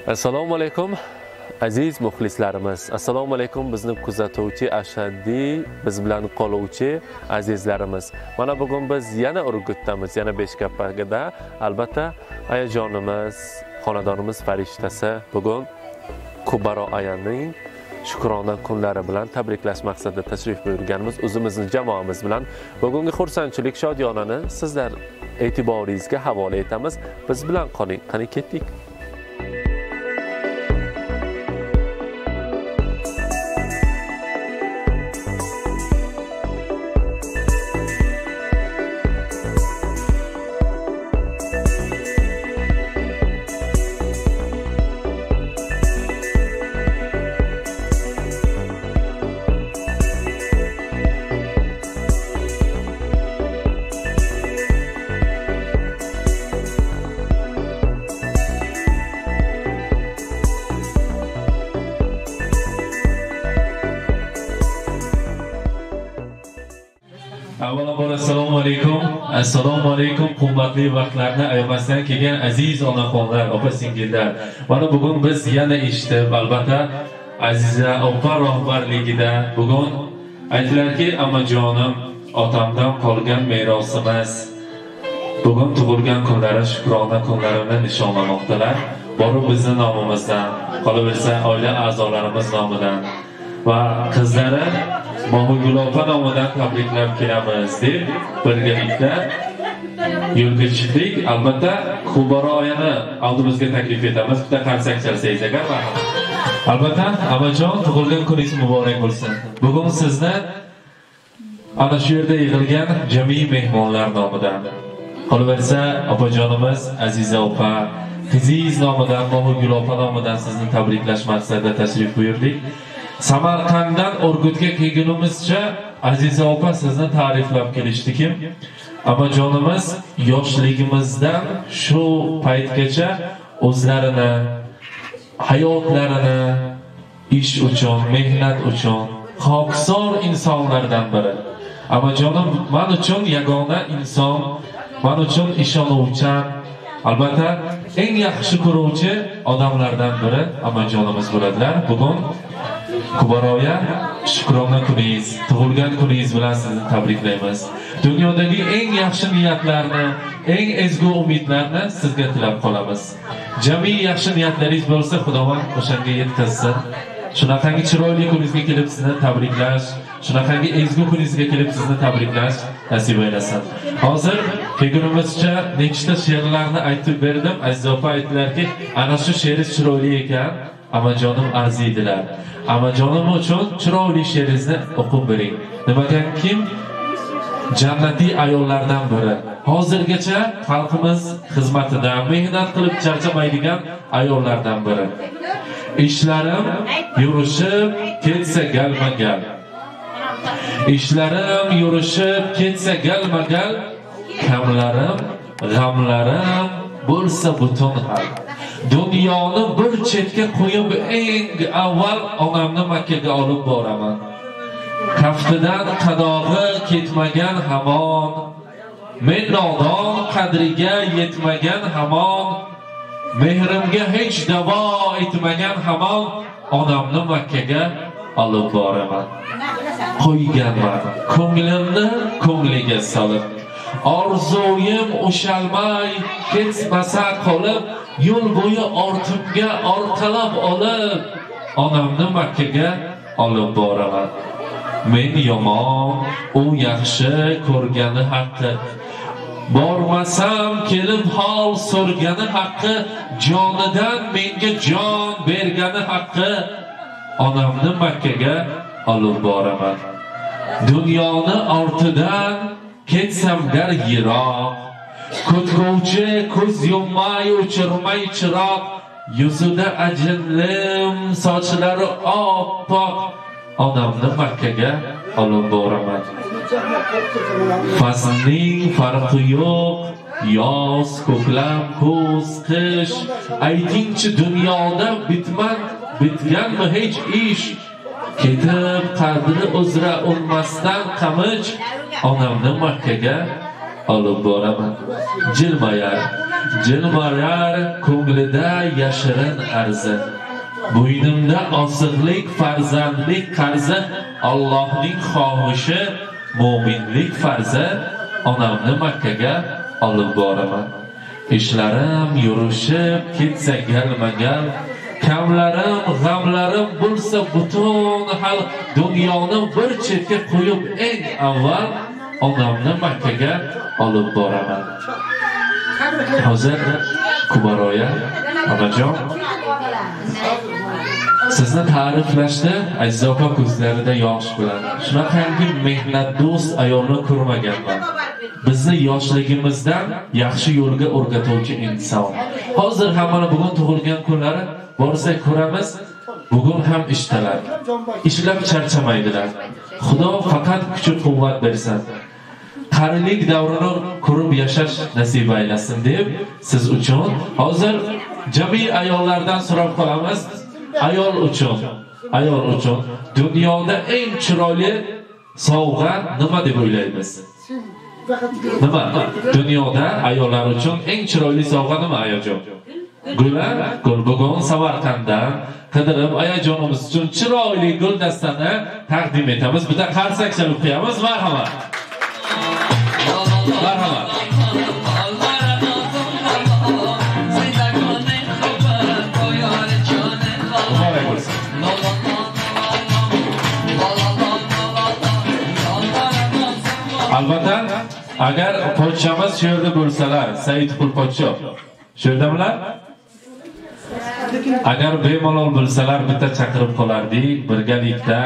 Assalomu alaykum aziz muxlislarimiz. Assalomu alaykum bizni kuzatuvchi, ashaddiy biz bilan qoluvchi azizlarimiz. Mana bugun biz yana Urgutdamiz, yana Beshkapagida. Albatta ayajonimiz, xonadonimiz farishtasi bugun Kubaro ayaning shukrona kunlari bilan tabriklash maqsadida tashrif buyurganmiz o'zimizni jamoamiz bilan. Bugungi xursandchilik shodiyonani sizlar e'tiboringizga havola etamiz. Biz bilan qoling. Qani ketdik. Avvalambor assalomu alaykum. Assalomu alaykum qimmatli vaqtlarni ayamasdan kelgan aziz onaxonlar, opa-singillar. Mana bugun biz yana eshitib, albatta Aziza opa rahbarligida bugun aytilarki, amajonim otamdan qolgan merosimiz. Bugun tug'ilgan kunlari, shukrona kunlarini nishonlamoqdalar. Borib bizni nomimizdan, qolaversa oila a'zolarimiz nomidan va qizlari Mohigul opa nomidan tabriklab kelamiz deb birgalikda yo'lga chiqdik. Albatta Kubaro oyani oldimizga taklif etamiz. Bitta qarsak chalsangiz agar marhamat. Albatta amajon, tug'ilgan kuningiz muborak bo'lsin. Bugun sizni ana shu yerda yig'ilgan jami mehmonlar nomidan, qolaversa opajonimiz Aziza opa, qizingiz nomidan, Mohigul opa nomidan sizni tabriklash maqsadida tashrif buyurdik. Samarqanddan Urgutga kelgunimizcha Aziza opa sizni ta'riflab kelishdiki, amajonimiz yoshligimizdan shu paytgacha o'zlarini, hayotlarini ish uchun, mehnat uchun xokisor insonlardan biri. Amajonim men uchun yagona inson, men uchun ishonuvchan, albatta eng yaxshi ko'ruvchi odamlardan biri amajonimiz bo'ladilar. Bugun Kubaroya shukrona kuningiz, tug'ilgan kuningiz bilan sizni tabriklaymiz. Dunyodagi eng yaxshi niyatlarni, eng ezgu umidlarni sizga tilab qolamiz. Jami yaxshi niyatlaringiz bo'lsa, Xudovand o'shanga yetkazsin. Shunaqangi chiroyli kuningizga kelib sizni tabriklash, shunaqangi ezgu kuningizga kelib sizni tabriklash nasib aylasin. Hozir kelgunimizcha nechta she'rlarni aytib berdim. Aziz opa aytdilarki, ana shu she'ringiz chiroyli ekan, amajonim arziydilar. Amajonim uchun chiroyli she'ringizni o'qib bering. Nimaga kim jannatiy ayollardan biri. Hozirgacha xalqimiz xizmatida mehnat qilib charchamaydigan ayollardan biri. Ishlarim yurishib ketsa galma-gal. Ishlarim yurishib ketsa galma-gal, kamlarim, g'amlarim bo'lsa butun hal. Dunyoni bir chetga qo'yib eng avval onamni Makkaga olib boraman. Kaftidan qadog'i ketmagan hamon, men nodon qadriga yetmagan hamon, mehrimga hech davo etmagan hamon, onamni Makkaga olib boraman. Qo'yganman ko'nglimni ko'ngliga solib, orzuyim ushalmay ketmasa qolib, yo'l bo'yi ortimga orqalab olib, onamni Makkaga olib boraman. Men yomon, u yaxshi ko'rgani haqqi, bormasam kelib hol so'rgani haqqi, jonidan menga jon bergani haqqi, onamni Makkaga olib boraman. Dunyoni ortidan ketsam gar yiroq, ko'tkovchi ko'z yumay o'chirmay chiroq, yuzida ajinlim, sochlari oppoq, onamni Makkaga olib boraman. Faslning farqi yo'q, yoz, ko'klam, kuz, qish, aytingchi dunyoda bitganmi hech ish? Ketib qadri uzra unmasdan qamich, onamni Makkaga olib boraman. Jilmayar, jilmayar ko'nglida yashirin arzi. Bo'ynimda osiqlik, farzandlik qarzi, Allohning xohishi, mo'minlik farzi, onamni Makkaga olib boraman. Ishlarim yurishib ketsa galma-gal, kamlarim, g'amlarim bo'lsa butun hal, dunyoni bir chetga qo'yib eng avval onamni Makkaga olib boraman. Hozir Kubaroya onajon, sizni ta'riflashda Aziz opa ko'zlarida yosh bilan shunaqangi mehnatdo'st ayolni ko'rmaganman. Bizni yoshligimizdan yaxshi yo'lga o'rgatuvchi inson. Hozir ham mana bugun tug'ilgan kunlari borsak ko'ramiz, bugun ham ishdalar. Ishlab charchamaydilar. Xudo faqat kuch-quvvat bersin. Qarilik davrini ko'rib yashash nasib aylasin deb siz uchun hozir jami ayollardan so'rab qolamiz. Ayol uchun dunyoda eng chiroyli sovg'a nima deb o'ylaymiz? Nima? Dunyoda ayollar uchun eng chiroyli sovg'a nima, ayajon? Gul. Gul. Bugun Samarqanddan qidirib ayajonimiz uchun chiroyli gul dastani taqdim etamiz. Bitta qarsak chalib qo'yamiz. Marhamat. Marhamat. Muborak bo'lsin. Albatta, agar podshomiz shu yerda bo'lsalar, Saidqul podsho shu yerdamilar? Agar bemalol bilsalar bitta chaqirib qolardik birgalikda.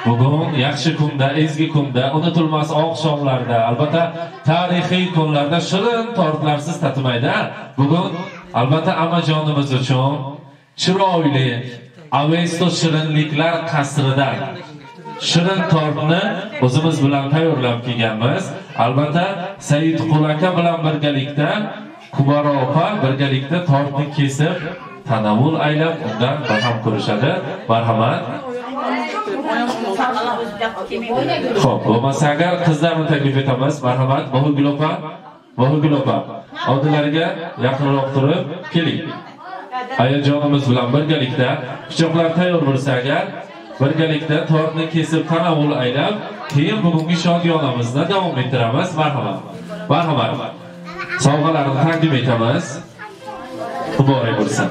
Bugun yaxshi kunda, ezgi kunda, unutilmas oqshomlarda, albatta tarixiy kunlarda shirin tortlarsiz tatimaydi. Bugun albatta amajonimiz uchun chiroyli Avesto shirinliklar qasridan shirin tortni o'zimiz bilan tayyorlab kelganmiz. Albatta Saidqul aka bilan birgalikda Kubaro opa birgalikda tortni kesib tanovul aylab undan baham ko'rishadi. Marhamat. Xo'p, bo'lmasa agar qizlarni taklif etamiz. Marhamat, Mohigul opa, Mohigul opa, oldilariga yaqinroq turib keling. Ayajonimiz bilan birgalikda pichoqlar tayyor bo'lsa agar birgalikda tortni kesib tanovul aylab, keyin bugungi shodiyonamizni davom ettiramiz. Marhamat. Marhamat. Sovg'alarni taqdim etamiz. Muborak bo'lsin.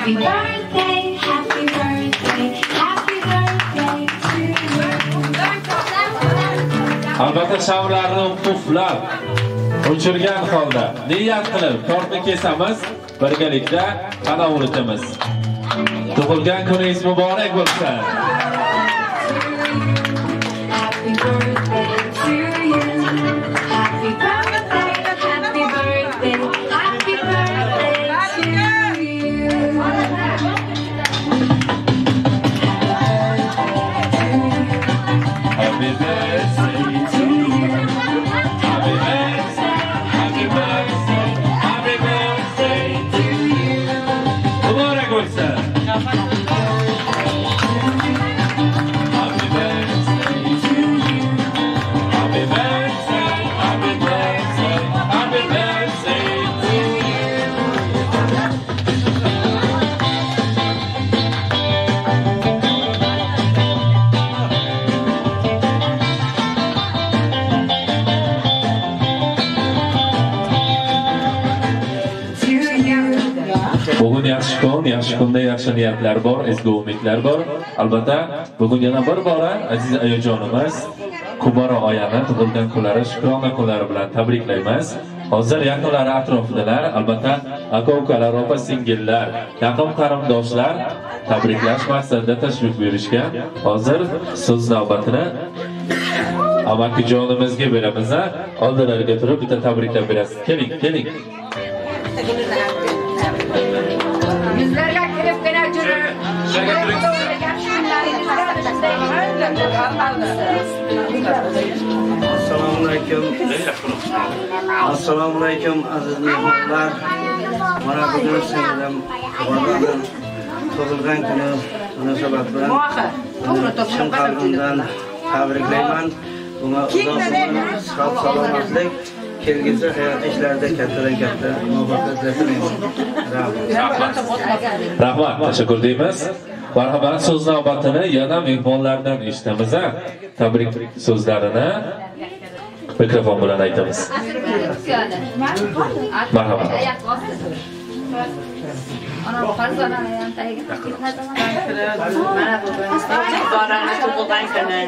Happy birthday, happy birthday, happy birthday to you. Albatta shamlarni puflab o'chirgan holda niyat qilib tortni kesamiz, birgalikda tanovul etamiz. Tug'ilgan kuningiz muborak bo'lsin. Happy birthday to you. Happy birthday, happy birthday, happy birthday to you. Happy birthday to you. Happy birthday, happy birthday, happy birthday to you. Muborak bo'lsin. Happy birthday to you. Happy birthday, happy birthday, happy birthday to you. Bugun yaxshi kun, yaxshi kunda yaxshi niyatlar bor, ezgu umidlar bor. Albatta, bugun yana bir bora aziz ayajonimiz Kubora oyani tug'ilgan kunlari, shukrona kunlari bilan tabriklaymiz. Hozir yaqinlari atrofidalar, albatta aka-ukalar, opa-singillar, yaqin qarindoshlar tabriklash maqsadida tashrif buyurishgan. Hozir so'z navbatini amakijonimizga beramiz. Oldilariga turib bitta tabriklab berasiz. Keling, keling. Yuzlarga kiribgina jurib, Assalomu alaykum. Assalomu alaykum aziz mehmonlar. Mana bugun singlim Kuborani tug'ilgan kuni munosabati bilan chin qalbimdan tabriklayman. Unga uzoq umr, sihat, salomatlik, kelgusi hayot ishlarida kattadan katta muvaffaqiyatlar tilayman. Rahmat. Rahmat, tashakkur deymiz. Marhamat, so'z navbatini yana mehmonlardan eshitamiz. Tabrik so'zlarini mikrofon bilan aytamiz. Marhamat. Mana bugun Kuborani tug'ilgan kuni.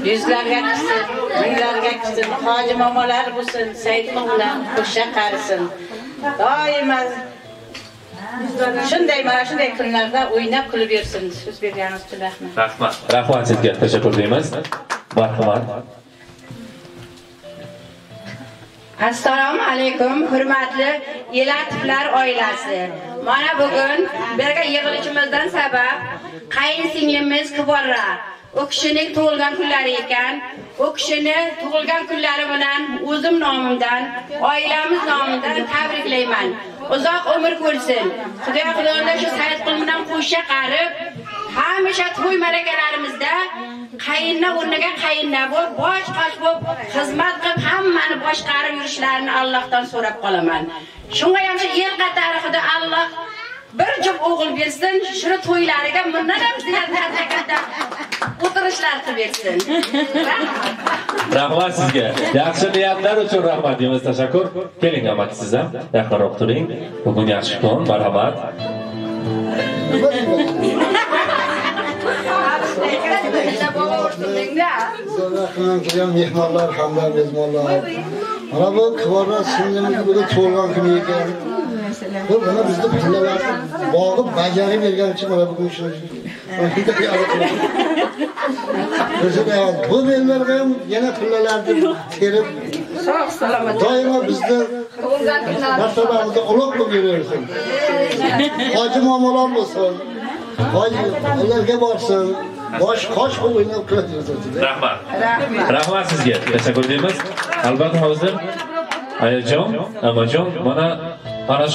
Yuzlarga kirsin, minglarga kirsin, hoji momolar bo'lsin, Saidqul bilan qo'sha qarisin. Doimo shunday mana shunday kunlarda o'ynab kulib yursin. So'z berganingiz uchun rahmat. Rahmat. Rahmat sizga, tashakkur deymiz. Marhamat. Assalomu alaykum, hurmatli Elatovlar oilasi. Mana bugun birga yig'ilishimizdan sabab qayin singlimiz Kubora, u kishining tug'ilgan kunlari ekan. U kishini tug'ilgan kunlari bilan o'zim nomimdan, oilamiz nomidan tabriklayman. Uzoq umr ko'rsin. Xudo xudoda shu Saidqul bilan qo'sha qarib, hamisha to'y ma'rakalarimizda qayinna o'rniga qayinna bo'lib, bosh qosh bo'lib, xizmat qilib, hammani boshqarib yurishlarini Allohdan so'rab qolaman. Shunga ham shu el qatori Xudo Alloh bir juft o'g'il bersin, shuni to'ylariga bundan ham ziyod katta o'tirishlar qilib bersin. Rahmat sizga. Yaxshi niyatlar uchun rahmat deymiz, tashakkur. Keling amaki, siz ham yaqinroq turing. Bugun yaxshi kun, marhamat. Yaqindan kelgan mehmonlar hamda mezbonlar. Mana bu Kubora singlimiz bugun tug'ilgan kuni ekan. Bu mana bizni pillalarni bog'ib bajarib bergan uchun mana bugun shu bu bellarga ham yana pillalarni terib sog' salomat doimo bizni martabamizni ulug' qilib yuraversin. Hoji momolar bo'lsin, hojilarga borsin, bosh qosh qilib o'ynab kuladi. Rahmat. Rahmat sizga. Tashakkur deymiz. Albatta hozir ayajon, amajon mana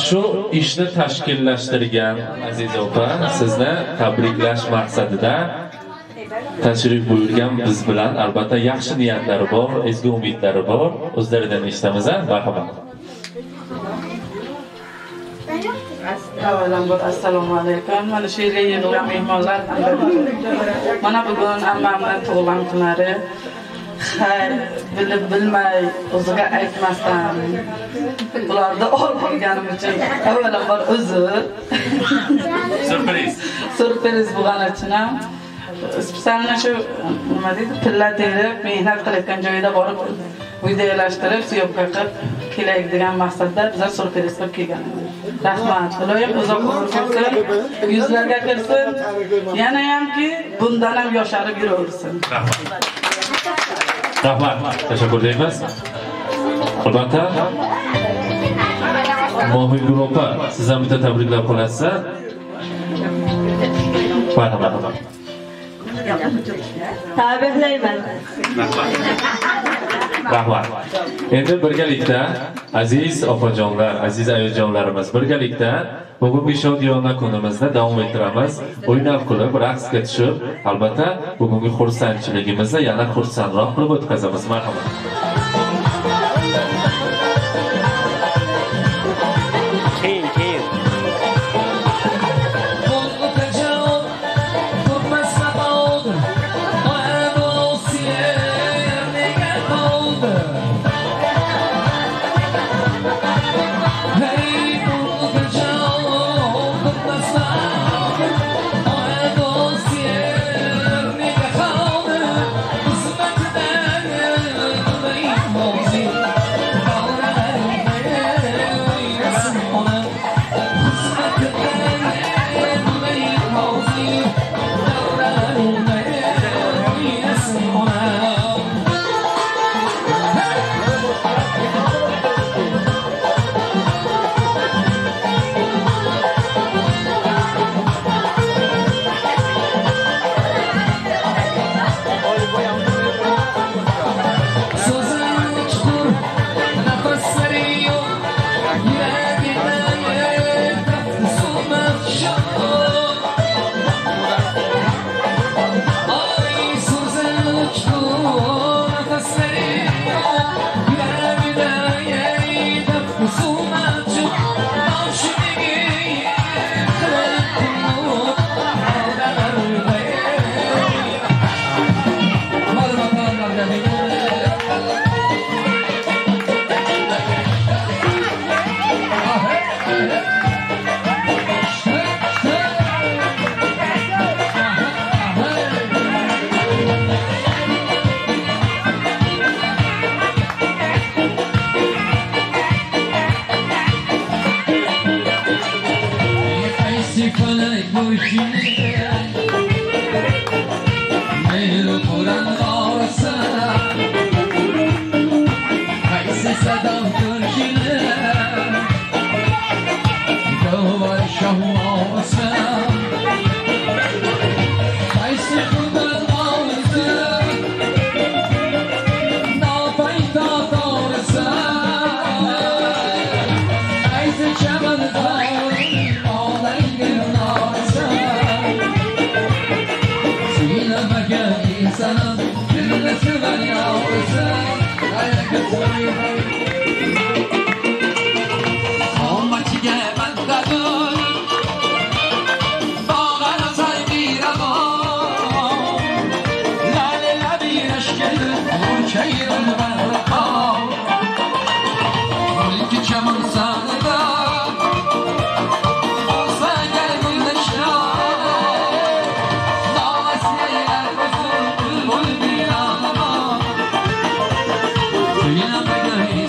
shu ishni tashkillashtirgan Aziz opa sizni tabriklash maqsadida tashrif buyurgan biz bilan albatta yaxshi niyatlari bor, ezgu umidlari bor. O'zlaridan eshitamiz, marhamat. Avvalambor assalomu alaykum. Mana shu yerga yig'ilgan mehmonlar, mana bugun ammamning tug'ilgan kunlari. Xayr, bilib bilmay, o'ziga aytmasdan bularni olib olganim uchun avvalambor uzr. Surpriz. Surpriz bo'lgani uchun ham специально shu nima deydi, pilla terib, mehnat qilayotgan joyida borib videolashtirib, syomka qilib kelaylik degan maqsadda bizlar surpriz qilib kelgan edik. Rahmat. Iloyim uzoq umr ko'rsin, yuzlarga kirsin, yana hamki bundan ham yosharib yuraversin. Rahmat. Rahmat, tashakkur deymiz. Albatta Mohigul opa, siz ham bitta tabriklab qolasiz. Marhamat. Tabriklayman. Rahmat. Endi birgalikda aziz opajonlar, aziz ayajonlarimiz birgalikda bugungi shodiyona kunimizni davom ettiramiz. O'ynab kulib, raqsga tushib, albatta bugungi xursandchiligimizni yana xursandroq qilib o'tkazamiz. Marhamat. Hey,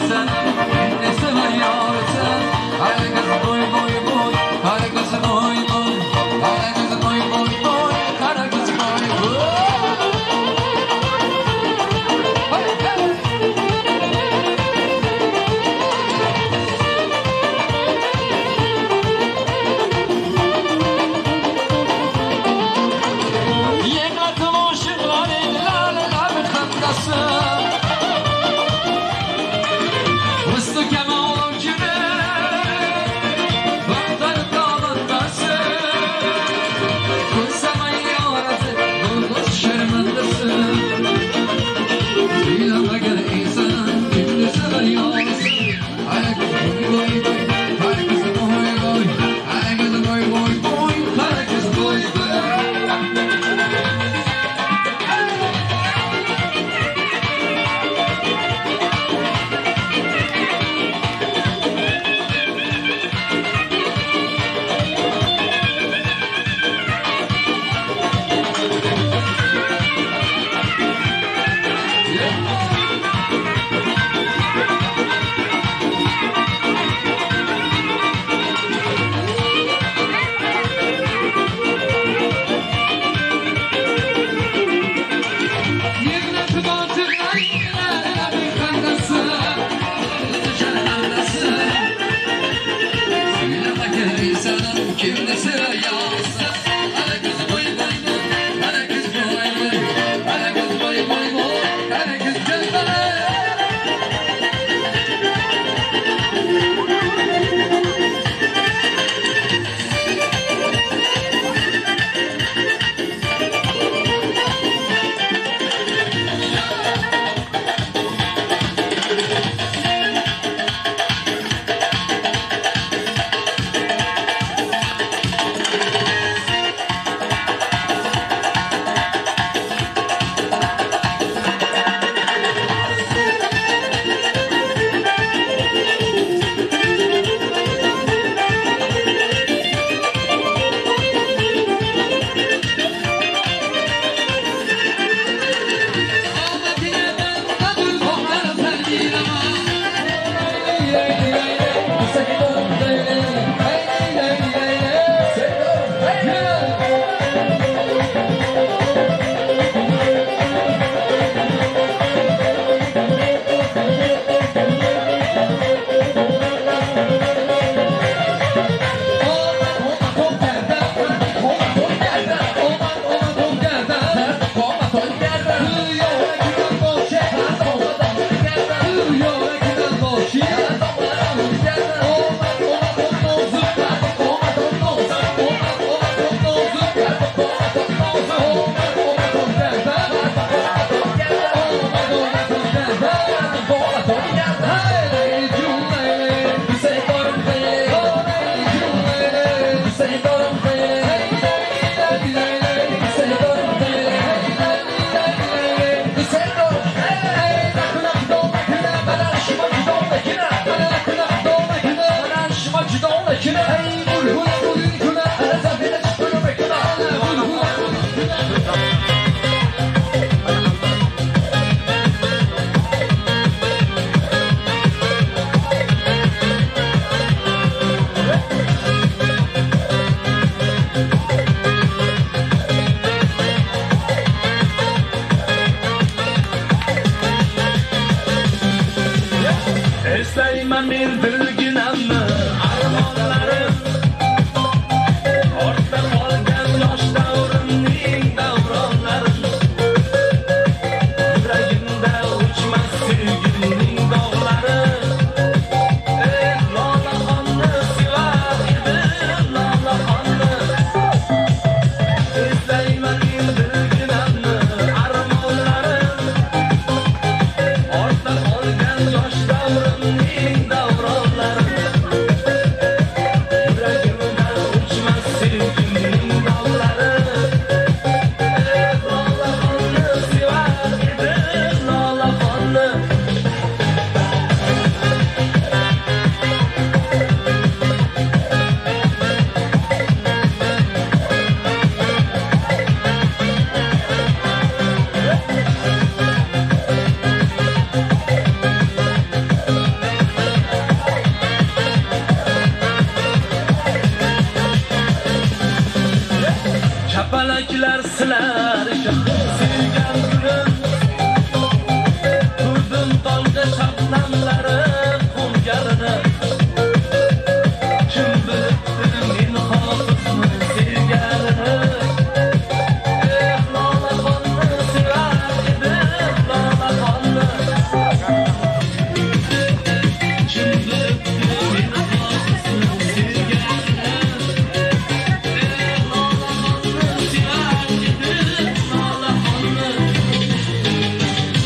Sen Eslayman men dilginamni, armonlarim. Ortda qolgan yosh davrimning davronlari. Yuragimda o'chmas sevgimning dog'lari. Eh, Lolaxonni sevar edim, Lolaxonni. Eslayman men dilginamni, armonlarim. Ortda qolgan yosh davrimning davronlari. Yuragimda o'chmas sevgimning dog'lari. Eh, Lolaxonni sevar edim, Lolaxonni. Kapalaklar silar ekan sevgan gulim. Turdim tolda shabnamlari qo'nganini. Kim bilibdi men hofizni sevganini. Eh, Lolaxonni sevar edim, Lolaxonni. Kim bilibdi men hofizni sevganini. Eh, Lolaxonni sevar edim, Lolaxonni.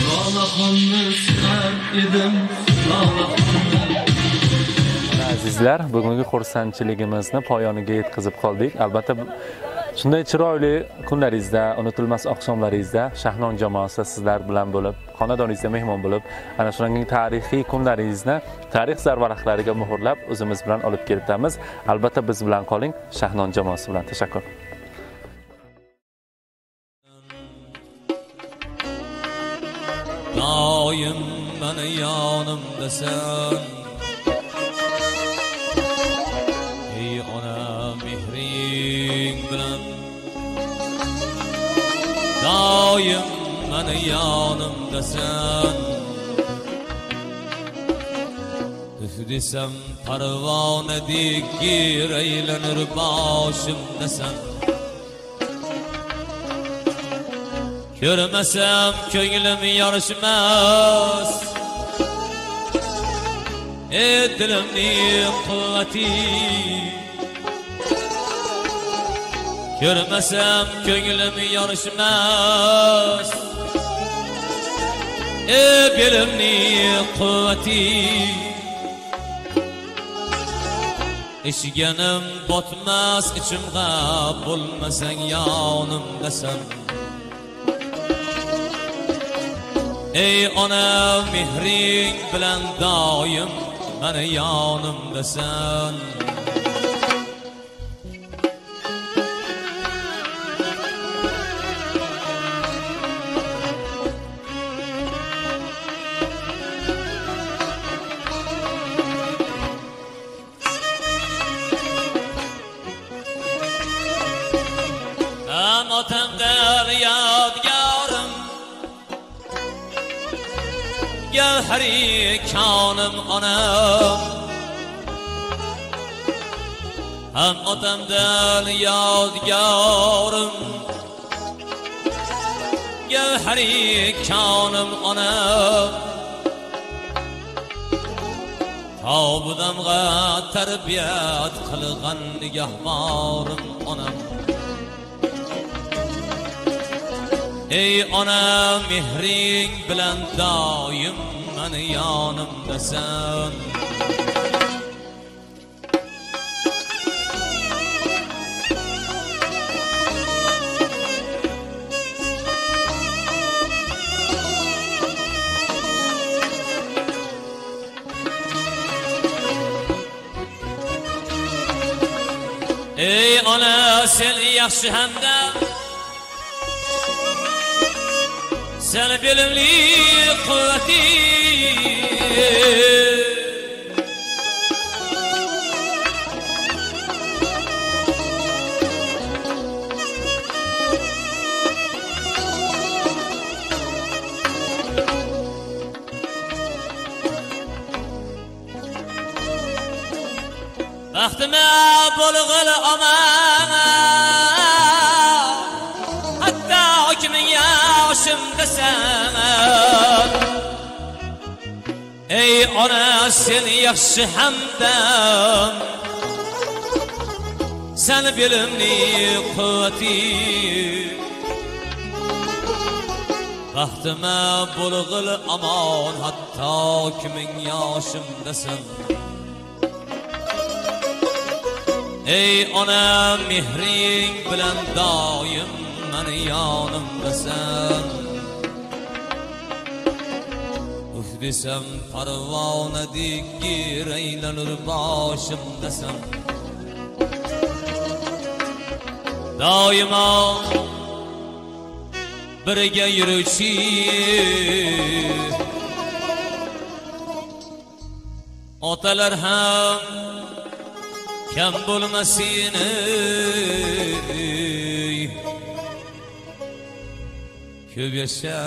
Lolaxonni sevar edim, Lolaxonni. Azizlar, bugungi xursandchiligimizni poyoniga yetkazib qoldik. Albatta shunday chiroyli kunlaringizda, unutilmas oqshomlaringizda Shahnon jamoasi sizlar bilan bo'lib, xonadoningizda mehmon bo'lib, ana shunday tarixiy kunlaringizni tarix zarvaraqlariga muhrlab o'zimiz bilan olib kelamiz. Albatta biz bilan qoling, Shahnon jamoasi bilan. Tashakkur. Doim meni yonimdasan, ey ona mehring bilan. Doim meni yonimdasan. Tuf desam parvonadek yer aylanir boshimdasan. Ko'rmasam ko'nglim yorishmas, ey dilimning quvvati. Ko'rmasam ko'nglim yorishmas, ey belimning quvvati. Ichganim botmas ichimg'a, bo'lmasang yonimdasan. Ey ona mehring bilan doim meni yonimdasan. Ham otamdan yodgorim, gavhari konim onam. Ham otamdan yodgorim, gavhari konim onam. Tobudamg'a tarbiyat qilgan nigahborim onam. Ey ona mehring bilan doim meni yonimdasan. Ey ona sen yaxshi hamda, sen bilimli quvvati. Baxtima bo'lg'il omon, hatto kimning yoshimdasan. Ey ona sen yaxshi hamdam, sen bilimli quvvati. Baxtima bo'lg'il omon, hatto kimning yoshimdasan. Ey ona mehring bilan doim meni yonimdasan. Uf desam parvonadek gir aylanur boshimdasan. Doimo birga yuruvchi otalar ham kam bo'lmasin ey, ko'p yasha.